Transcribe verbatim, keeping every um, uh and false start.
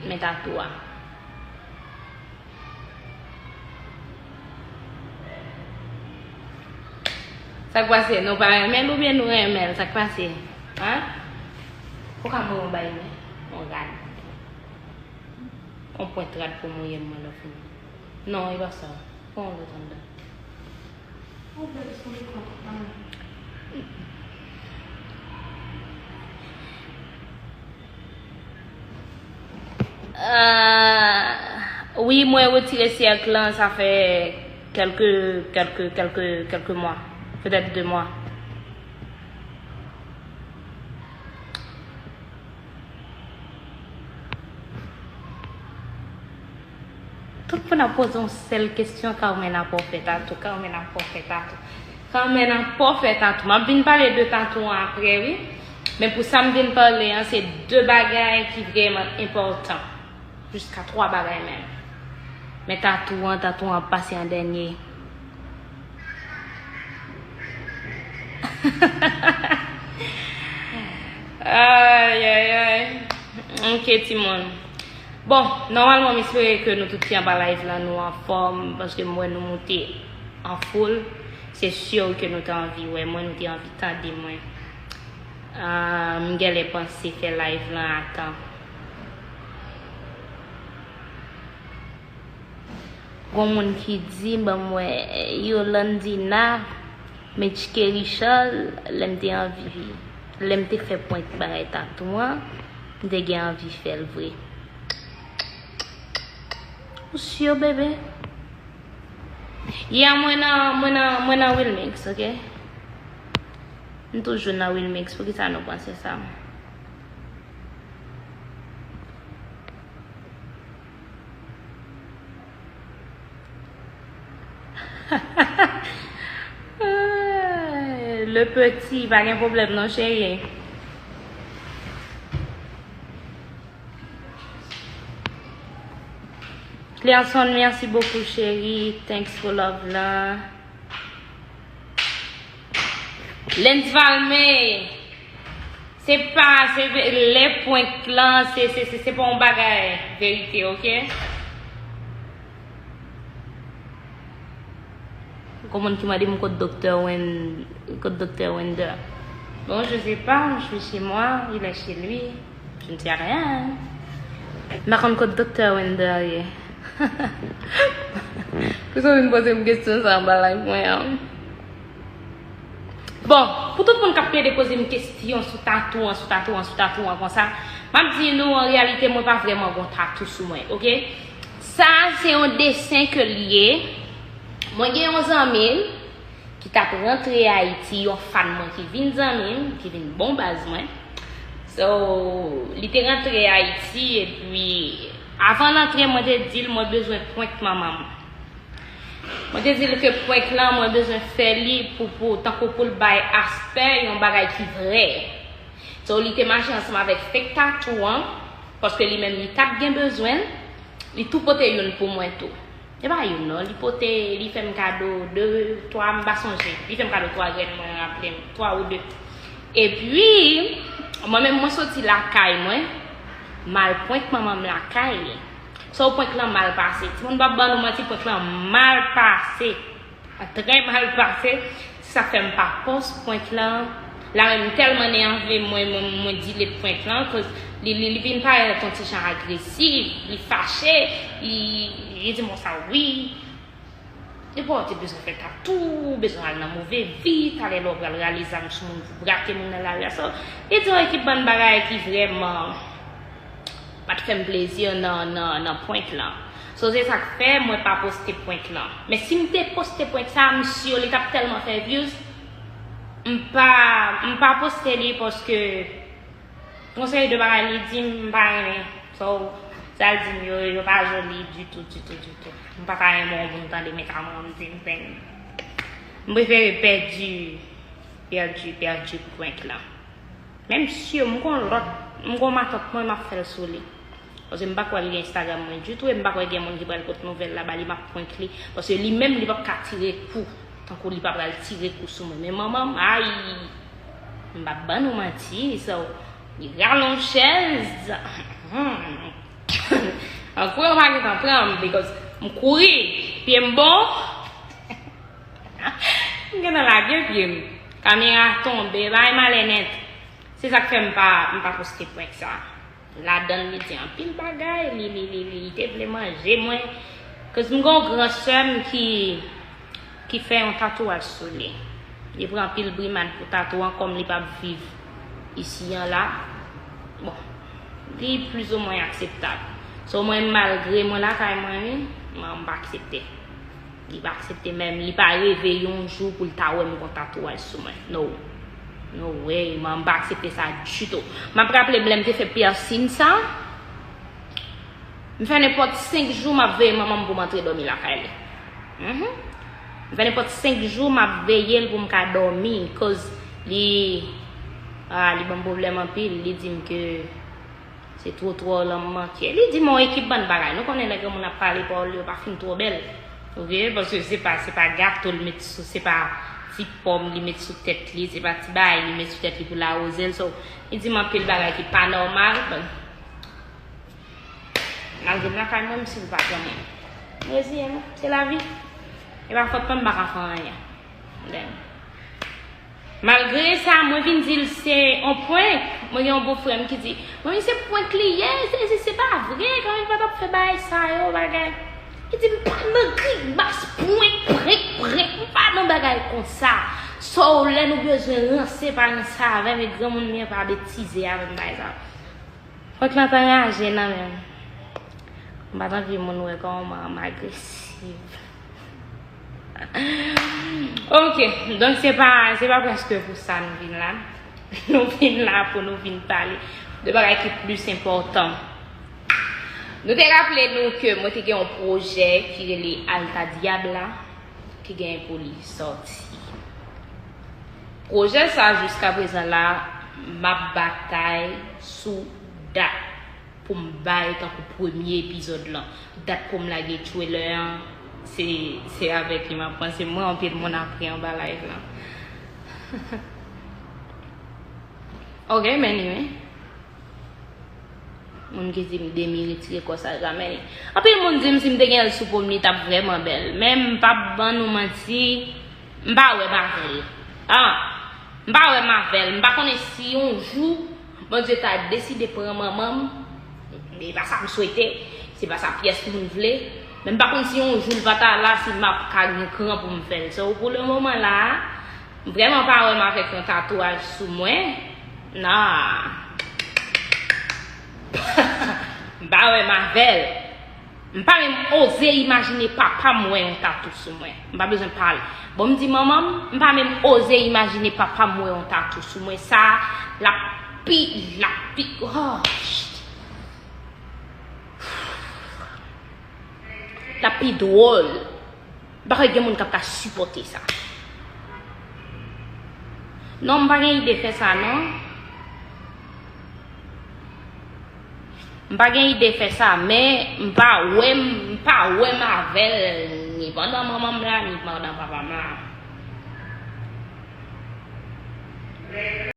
renmen tatou a. Sa k pase? Nou pa renmen l oubyen nou renmen l? Sa k pase? Hein? Ou ka mwen yon bay men? Yon rad. Yon pwent rad pou mouye m mwen lè w fini. Non, e pa sa. Pran yon lòt anndan. Euh, wi, mwen retire sèk lan, sa fè kèlke, kèlke, kèlke, kèlke mwa. Petèt de mwa. Tout moun ap poze yon sèl kesyon, Carmen ap fè tatou, Carmen ap fè tatou, Carmen ap fè tatou. M ap vin pale de tatou an apre, wi. Men pou sa m vin pale an, se de bagay ki vrèman enpòtan. Jiska twa bagay menm. Men tatou an, tatou an ap pase an dènye. Ay, ay, ay. Ok, timoun. Bon, nòmalman, m espere ke nou tout ki anba live lan, nou anfòm, paske m wè nou moute an foul. Se si ke nou te anvi wè mwen, nou te anvi tande mwen. Ah, m genlè panse fè live lan a tan. Gon moun ki di, ban m wè, Yolandina, men Tchike Richard, lè m te anvi, lè m te fè prank bagay tatou an, m te gen anvi fè l vre. Ou si, bebe? Yeah, mwen nan, mwen nan, mwen nan Wilmix, ok? M toujou nan Wilmix, poukisa nou panse sa? Le petit, pa gen pwoblèm non, cheri. Clearson, merci beaucoup, chérie. Thanks for love lan. Lens Valme, se pa, se lè prank lan, se, se, se, se pa yon bagay verite, ok? Gon moun ki mande m kot Doktè Wen-, kot Doktè Wender. Bon, je sais pas, je suis chez moi, il est chez lui. Je ne sais rien. M pa konn kot Doktè Wender ye. Poukisa w vin poze m kesyon sa anba live mwen an? Bon, pou tout moun k ap plede poze m kesyon sou tatou an, sou tatou an, sou tatou an konsa, m ap di nou, an reyalite, mwen pa vrèman gon tatou sou mwen, ok? Sa, se yon desen ke l ye. Mwen gen yon zanmi m ki t ap rantre Ayiti, yon fan mwen ki vin zanmi m, ki vin bon baz mwen. So, li te rantre Ayiti, epi avan l antre, mwen te di l mwen bezwen prank manman m. Mwen te di l ke prank lan, mwen bezwen fè li pou, pou, tankou pou l bay aspè yon bagay ki vrè. So, li te mache ansanm avèk fake tatou an, paske li menm li t ap gen bezwen l, li tou pote youn pou mwen tou. E pa youn non, li pote, li fè m kado de, twa, m pa sonje. Li fè m kado twa grenn, mwen raple m, twa ou de. Epi, mwen menm, mwen soti lakay mwen, m al prank manman m lakay li. So, prank lan mal pase. Timoun, m p ap ban nou manti, prank lan mal pase. Trè mal pase. Se sa k fè m pa post prank lan. La menm, m tèlman nève, mwen, mwen, mwen delete prank lan, cause li, li, li vin parèt yon ti jan agresiv, li fache, li, li di m konsa, wi. Depi w te bezwen fè tatou, ou bezwen al nan move vi, talè lè w pral rale zam sou moun pou brake moun nan lari a. So, li di yon ekip bann bagay ki vrèman pa t fè m plezi nan, nan, nan prank lan. So, se sa k fè mwen pa poste prank lan. Men si m te poste prank sa, m si li t ap tèlman fè views, m pa, m pa poste li paske yon seri de bagay li di m, m pa renmen. So, sa l di m yo, yo pa joli ditou, ditou, ditou. M pa ta renmen yon moun tande men sa mwen m di m, m prefere pèdi, pèdi, pèdi prank lan. Menm si m gon lòt, m gon matant mwen, m ap fè l sou li. Paske m pa kwè l gen Instagram mwen ditou, e m pa kwè gen moun ki pral pot nouvèl la ba li, m ap prank li. Paske li menm, li p ap ka tire kou, tankou li pa pral tire kou sou mwen. Men manman m, ay, m p ap ban nou manti, so, li rale yon chèz. An kouri, yo pa gentan pran m, because m kouri, pye m bon. M gentan lage pye m. Kamera tonbe, bay malè nèt. Se sa k fè m pa, m pa poste prank sa. Ladan l, li di anpil bagay, li, li, li, li, li te vle manje mwen. Cause m gen yon gran sè m ki, ki fè yon tatouaj sou li. Li pran anpil brimad pou tatouaj an, kòm li p ap viv isi an la. Bon, li plizoumwen akseptab. So, mwen, malgre mwen lakay mwen, wi, mwen, m pa aksepte. Li pa aksepte menm, li pa reve yon jou pou l ta wè m gon tatouaj sou mwen. No. No way, mwen, m pa aksepte sa ditou. M ap raple m lè m te fè piercing sa, m fè nenpòt senk jou m ap veye manman m pou m antre dòmi lakay li. Mhm. M fè nenpòt senk jou m ap veye l pou m ka dòmi, cause li, ah, li ban m pwoblèm anpil, li di m ke se twotwò lan m manke. Li di m yon ekip bann bagay. Nou konnen lè granmoun ap pale, pawòl yo pa fin twò bèl. Oke? Paske se pa, se pa gato l met sou, se pa ti pòm li met sou tèt li, se pa ti bagay li met sou tèt li pou lawoze l. So, li di m anpil bagay ki pa nòmal. Bon. Malgre m lakay mwen, m si l pa pran mwen. M reziyen m, se lavi. E pa fòt mwen, m pa ka fè anyen. Damn. Malgre sa, mwen vin di l se on prank. Mwen gen yon bon frè m ki di, "Manmi, se prank li ye, se, se, se pa vre, kanmenm li pa t ap fè bagay sa yo, bagay." Li di, "M pa nan grimas prank, prank, prank, m pa nan bagay konsa." So, lè nou bezwen ranse, pa ranse avè m, e granmoun li an pa betize avè m, bagay sa. Fòk lan t anraje nan men m. M pa t anvi moun wè kòman m agresiv. Ok, donk se pa, se pa prèske pou sa nou vin la. Nou vin la pou nou vin pale de bagay ki plis enpòtan. Nou te raple nou ke mwen te gen yon pwojè ki rele Alta Diabla, ki gen pou li sòti. Pwojè sa, jiska prezan la, m ap batay sou dat pou m bay tankou premye epizòd lan. Dat pou m lage trailer an, se, se avèk li m ap panse. Mwen, anpil moun ap ri anba live lan. Ok, men anyway. Moun ki di m demirite rekòsaj la, men anpil moun di m si m te gen l sou po m, li t ap vrèman bèl. Men m p ap ban nou manti, m pa wè m avè l. Ah, m pa wè m avè l. M pa konnen si yon jou Bondye ta deside pran manman m. E pa sa m swete, se pa sa pyès moun vle. Men m pa konn si yon jou l pa ta la, si m ap ka gen kran pou m fè l. So, pou le moman la, m vrèman pa wè m avèk yon tatouaj sou mwen. Nah. M pa wè m avè l. M pa menm oze imajine papa m wè yon tatou sou mwen. M pa bezwen pale. Bon, m di manman m, m pa menm oze imajine papa m wè yon tatou sou mwen. Sa, l ap pi, l ap pi, oh, shit. L ap pi dwòl. M pa kwè gen moun k ap ka sipòte sa. Non, m pa gen ide fè sa, non. M pa gen ide fè sa, men m pa wè m, m pa wè m avè l, ni pandan manman m la, ni pandan papa m la.